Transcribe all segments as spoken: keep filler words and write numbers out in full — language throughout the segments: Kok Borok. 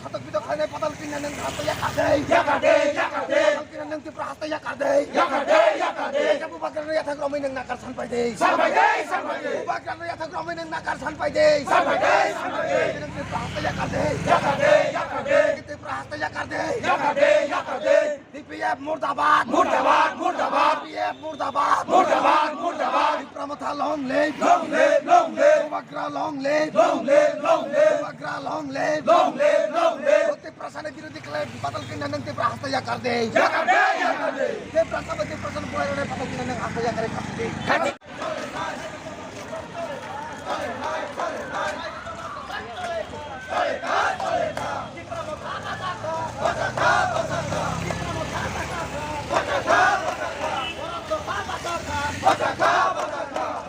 Tok bidok khainai patal kinna nang hasta yakar de. Yakar de, yakar de. Patal kinna nang Tipra hasta yakar de. Yakar de, yakar de. Kaisa bubagrano yathak romwi nang nakar san pai de. San pai de, san pai de. Bubagrano yathak romwi nang nakar san pai de. San pai de, san pai de. Nang Tipra hasta yakar de. Yakar de, yakar de. Tipra hasta yakar de. Yakar de, yakar de. T P F murdabad! Murdabad! Murdabad! T P F murdabad! Murdabad! Murdabad! Tipra Motha long live! Long live! Long live! Bubagra long live! Long live! Long live! Bubagra long live! Long live! Long live! Tipra sani birodhi khlai patal kinna nang Tipra hasta yakar de! Yakar de! Yakar de! Tipra sabo Tipra sani bolai rwnai patal kinna nang hasta yakar de!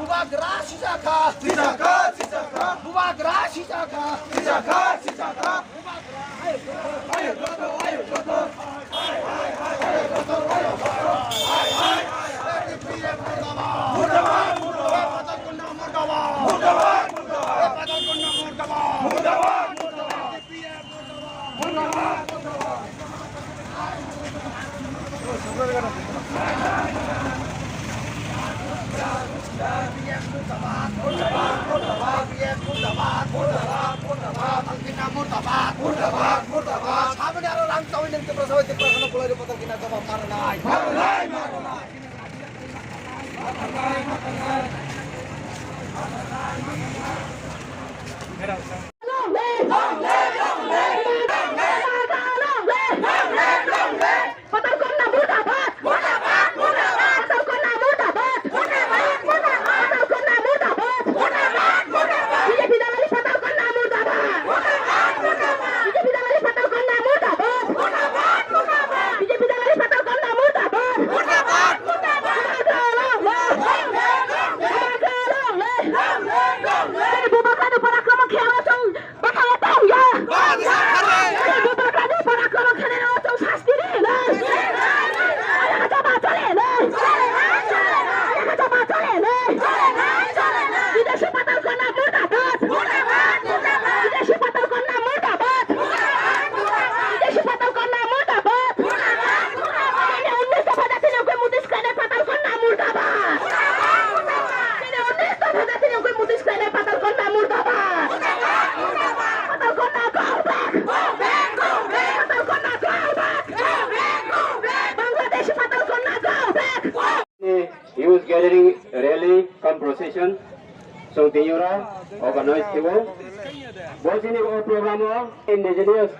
Bubagra sijakha. Sijakha, sijakha. Bubagra sijakha. Sijakha, sijakha. Saboni aro rang chawi nang Tipra sabai Tipra kheno bolai rw patal kinna jawab marnai. Youth gathering rally cum procession chwng tini oro organize khaio. Bo chini o program o indigenous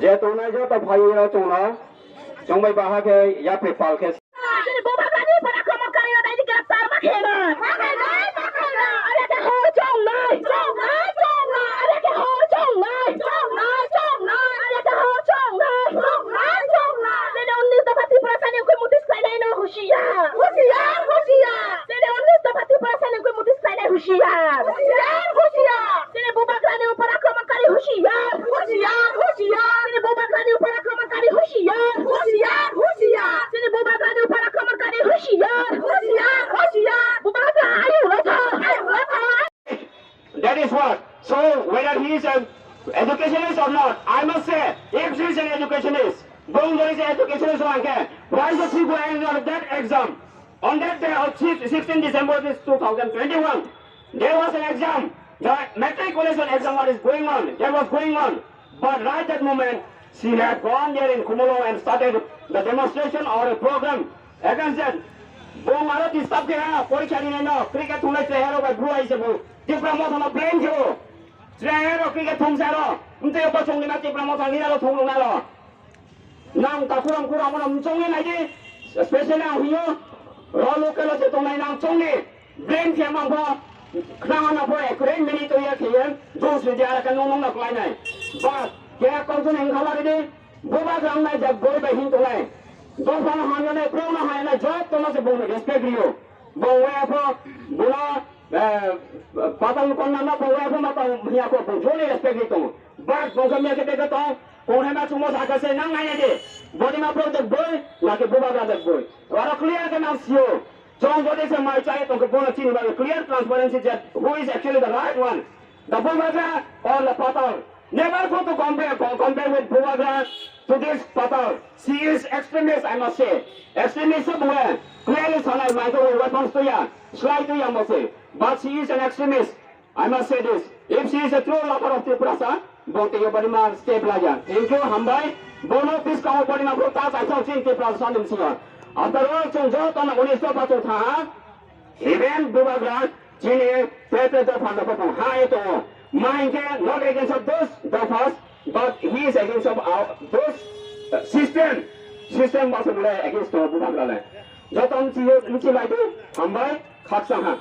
je tongnai joto phaiwi o chwngno chwngbai baha khe yapri pal khe. Chini bubagrani para komor kari o daini graftar ma khela. Are ke ho chongnai. Chongnai, chongnai. Are ke ho chongnai. Chongnai, chongnai. Are ke ho chongnai. Chongnai, chongnai. Nini unnish dopha Tripura sani wngkhe mutis khlainai no husiar. Husiar, husiar. Nini unnish dopha Tripura sani wngkhe mutis khlainai husiar. Husiar, husiar. Nini bubagrani upara akromon kari husiar. Husiar, husiar. Nini bubagrani upara akromon kari husiar. Husiar, husiar. Nini bubagrani upara akromon kari husiar. Husiar, husiar. Bubagra ayu rotha. Ayu rotha. That is what. So whether he is an educationist or not, I must say, if he is an educationist, Bongdor is an educationist, so I can. Why should he go and write that exam? On that day of sixteenth December this two thousand twenty-one, there was an exam. The matriculation exam what is going on, that was going on. But right that moment, she had gone there in Khumulwng and started the demonstration or a program against that. Bong aro disturb khe ha, porikha rinai no, cricket thunglai chwrai ha rok bai bru hai se bo. Tipra Motha no blame khe o. Chwrai ha rok cricket thung sa rok. Mtwi bo chwng ni ma Tipra Motha ni aro thung rung na rok. Nang ta kuram kuram no mchong ni nai di. Specially ang hiyo. Ro local o je tongnai nang chong ni. Blame khe mang pho, khna hana pho, ekre minute ya khe, jong sui dia ka nong nong na klai nai. Bas, khe kong jong hing khala ri di, bubagra nai jak boi bai hing tongnai. Dopha no hamya nai, pro no hamya nai, job to no se bong respect rio. Bong waya pho, buna, eh, patal konna no bong waya pho ma tong hiya ko bong joni respect ri tong. Bas, bong khe mya khe bega tong, kong hai ma chumo sa ka se nang nai nai de. Body ma pro jak boi, na khe bubagra jak boi. Wara clear khe nang sio. Chwng jodi se mai chai tongkhe bono chini bagwi clear transparency je who is actually the right one. The Bubagra or the Patal. Never go to compare, co- compare with Bubagra to this Patal. She is extremist, I must say. Extremist se bunge clearly sanai, microwave weapons to ya, slide to ya mose. But she is an extremist. I must say this. If she is a true lover of Tiprasa, bo tei yo bari ma step la ya. Thank you, hambai. Bono peace kamo bari ma bro ta sa chong chin Tiprasa nim siya. After all, chong jo to na unis to pa chong tha. Even Bubagra chini pepe to phanda pa ha e to. Ma inke not against of those Dophas, but he is against of our, those uh, system. System ba se against to Bubagra le. Joto mchi mchi lai tu, hambai, khaksa ha.